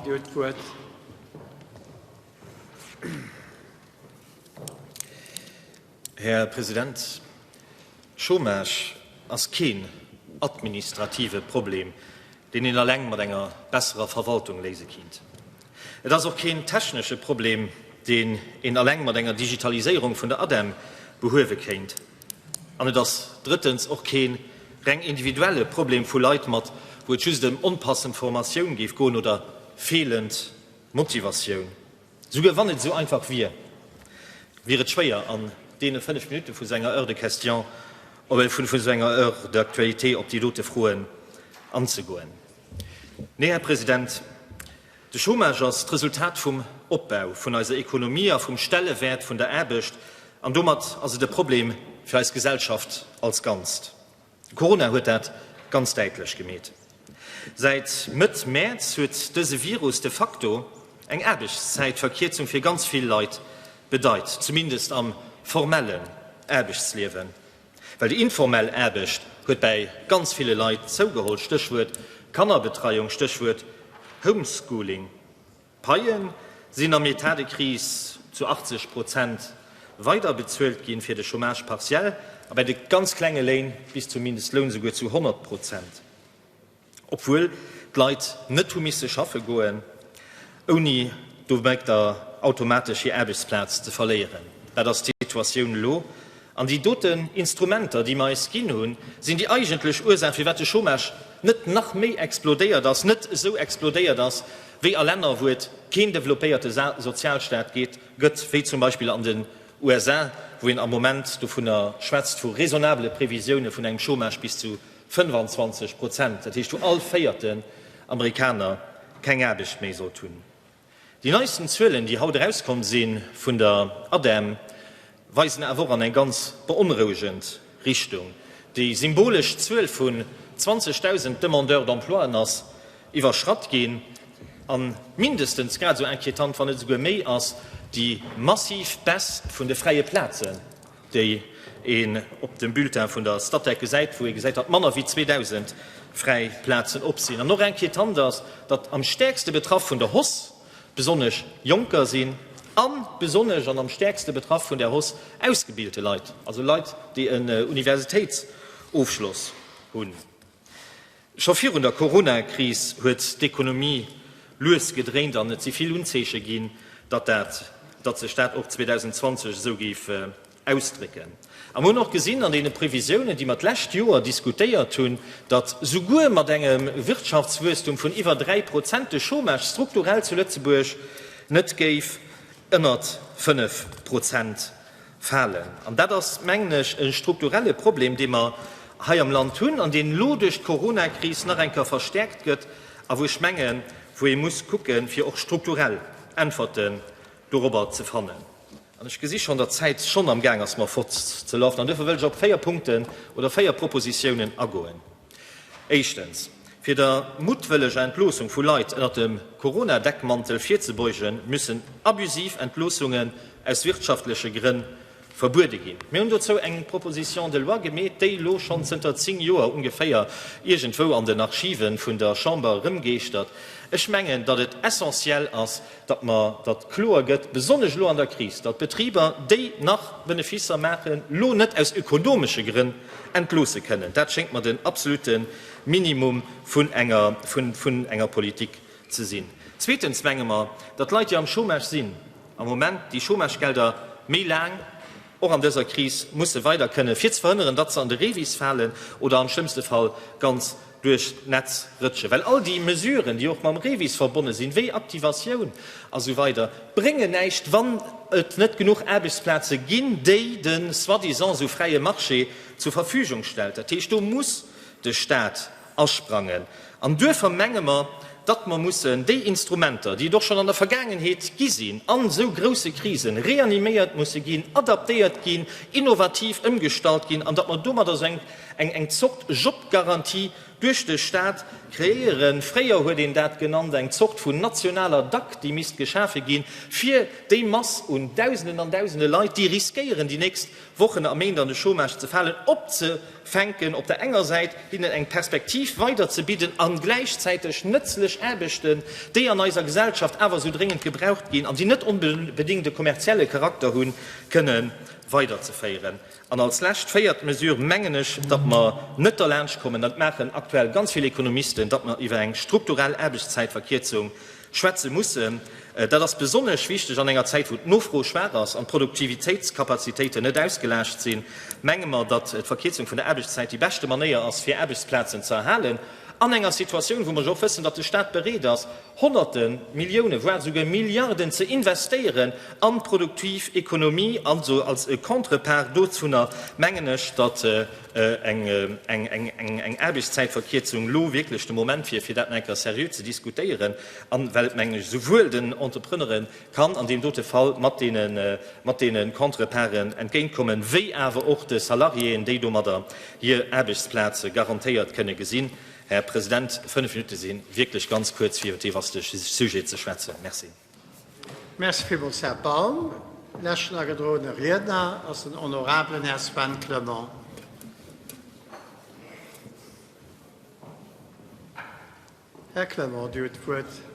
Dir hutt d'Wuert. Här President, Chômage ass keen administrative Problem, deen een eleng mat enger besserer Verwaltung léise kinnt. Et ass och keen technesche Problem, deen een eleng mat enger Digitaliséierung vun der ADEM behuewe kéint. An et ass drëttens och kee reng individuelle Problem vu Leit mat, wou et just ëm onpassend Formatioun géif goen oder feelend Motivatioun. Souguer wann et esou einfach wier, wier et schwéier an deene 5 Minutte vu sou enger Heure de questions, vun sou enger Heure d'actualité op déi dote Froen anzegoen. Nee, Här President, de Chômage ass d'Resultat vum Opbau vun eiser Ekonomie a vum Stellewäert vun der Aarbecht, an domat ass et e Problem fir eis Gesellschaft als Ganzt. Corona huet dat ganz däitlech gemeet. Säit Mëtt Mäerz huet dëse Virus de facto eng Aarbechtszäitverkierzung fir ganz vill Leit bedeit, zumindest am formellen Aarbechtsliewen. Well déi informell Aarbecht huet bäi ganz ville Leit zougeholl, Stéchwuert Kannerbetreiung, Stéchwuert Homeschooling. D'Paie sinn am Etat de crise zu 80 Prozent weider bezuelt ginn, fir de Chômage partiel a bäi de ganz klenge Léin bis zum Mindestloun souguer zu 100 Prozent, obwuel d'Leit net hu misse schaffe goen, ouni domatter automatesch hir Aarbechtsplaz ze verléieren. Dat ass d'Situatioun elo. An déi doten Instrumenter, déi mer eis ginn hunn, sinn déi eigentlech Ursaach, firwat de Chômage net nach méi explodéiert ass, net esou explodéiert ass wéi a Länner, wou et keen developpéierte Sozialstaat gëtt, wéi zum Beispill an den USA, wou een am Moment dovunner schwätzt, vu raisonnabele Previsioune vun engem Chômage bis zu 25 Prozent, dat heescht, wou all véierten Amerikaner keng Aarbecht méi sollt hunn. Déi neisten Zuelen, déi haut erauskomm si vun der ADEM, weisen awer och an eng ganz beonrouegend Richtung. Déi symbolesch Zuel vun 20.000 Demandeurs d'emploien ass iwwerschratt ginn. A mindestens grad esou inquietant, wann net esouguer méi, ass déi massiv Baisse vun de fräie Plazen. déi een op dem Bulletin vun der Statec gesäit, wou ee gesäit, datt manner wéi 2.000 fräi Plazen op sinn. An och inquietant ass, datt am stäerkste betraff vun der Hausse besonnesch Jonker sinn a besonnesch an am stäerkste betraff vun där Hausse ausgebilte Leit, also Leit, déi en Universitéitsofschloss hunn. Scho virun der Corona-Kris huet d'Ekonomie lues gedréint an et si vill Unzeeche ginn, datt dat, datt sech dat och 2020 esou géif ausdrécken. A mer hunn och gesinn an deene Previsiounen, déi mer d'lescht Joer diskutéiert hunn, datt souguer mat engem Wirtschaftswuesstum vun iwwer 3 Prozent de Chômage strukturell zu Lëtzebuerg net géif ënnert 5 Prozent falen. An dat ass, mengen ech, e strukturelle Problem, dee mer hei am Land hunn an deen elo duerch d'Coronakris nach eng Kéier verstärkt gëtt a wou ech mengen, wou ee muss kucken, fir och strukturell Äntwerten dorobber ze fannen. An ech gesi schonn, datt d'Zäit schonn amgaang ass, mer fortzelafen, an duerfir wëll ech op véier Punkten oder véier Propositiounen agoen. Éischtens, fir der muttwëlleger Entloossung vu Leit ënnert dem Corona-Deckmantel virzebeugen, müssen abusiv Entloossungen aus wirtschaftleche Grënn verbuede ginn. Mir hunn dozou eng Proposition de loi gemeet, déi elo schonn zënter 10 Joer ungeféier iergendwou an den Archive vun der Chamber erëmgeeschtert. Ech mengen, datt et essentiell ass, datt mer, datt kloer gëtt, besonnesch elo an der Kris, datt Betriber, déi nach Beneficer maachen, elo net aus ökonomesche Grënn entloosse kënnen. Dat schéngt mer den absolute Minimum vun enger, vun enger Politik ze sinn. Zweetens menge mer, datt Leit, déi am Chômage sinn am Moment, déi Chômagegelder méi laang och an dëser Kris musse weider kënnen, fir ze verhënneren, datt se an de Revis falen oder am schlëmmste Fall ganz duerch d'Netz rëtschen. Well all déi Mesuren, déi och mam Revis verbonne sinn, wéi Aktivatioun a sou weider, bréngen näischt, wann et net genuch Aarbechtsplaze ginn, déi de soi-disant esou fräie Marché zur Verfügung stellt. Dat heescht, do muss de Stat asprangen. An duerfir menge mer, datt mer mussen déi Instrumenter, déi et och schonn an der Vergaangenheet gi sinn, an esou grousse Krisen reaniméiert musse ginn, adaptéiert ginn, innovativ ëmgestallt ginn, an datt mer domadder esou eng. Eng Zort Jobgarantie duerch de Staat kreéieren. Fréier huet een dat genannt eng Zort vun nationaler Dack, déi misst geschafe ginn, fir déi Mass un Dausenden an Dausende Leit, déi riskéieren, déi nächst Wochen a Méint an de Chômage ze falen, opzefänken, op der enger Säit hinnen eng Perspektiv weiderzebidden a gläichzäiteg nëtzlech Aarbechten, déi an eiser Gesellschaft awer esou dréngend gebraucht ginn an déi net onbedéngt e kommerzielle Charakter hunn, kënne weiderzeféieren. An als lescht véiert Mesure mengen ech, datt mer net derlaanscht kommen, dat maachen aktuell ganz vill Ekonomisten, datt mer iwwer eng strukturell Aarbechtszäitverkierzung schwätze mussen. Dat ass besonnesch wichteg an enger Zäit, wou d'Nofro schwaach ass an d'Produktivitéitskapazitéiten net ausgelaascht sinn. Menge mer, datt d'Verkierzung vun der Aarbechtszäit déi beschte Manéier ass, fir Aarbechtsplazen ze erhalen an enger Situatioun, wou mer jo och wëssen, datt de Staat bereet ass, Honnerte Milliounen, voire souguer Milliarden ze investéieren an d'produktiv Ekonomie. Also als e Contrepart dozunner mengen ech, datt eng Aarbechtszäitverkierzung elo wierklech de Moment wier, fir dat nach eng Kéier seriö ze diskutéieren, an well et, mengen ech, esouwuel den Entrepreneuren kann an deem dote Fall mat deene Contreparten entgéintkommen, wéi awer och de Salariéen, déi domadder hir Aarbechtsplaze garantéiert kënne gesinn. Här President, fënnf Minutte si wierklech ganz kuerz, fir iwwer dee vaste Sujet ze schwätzen. Merci. Merci villmools, Här Baum. Leschten agedroene Riedner ass den honorabelen Här Sven Clement. Här Clement, Dir hutt d'Wuert.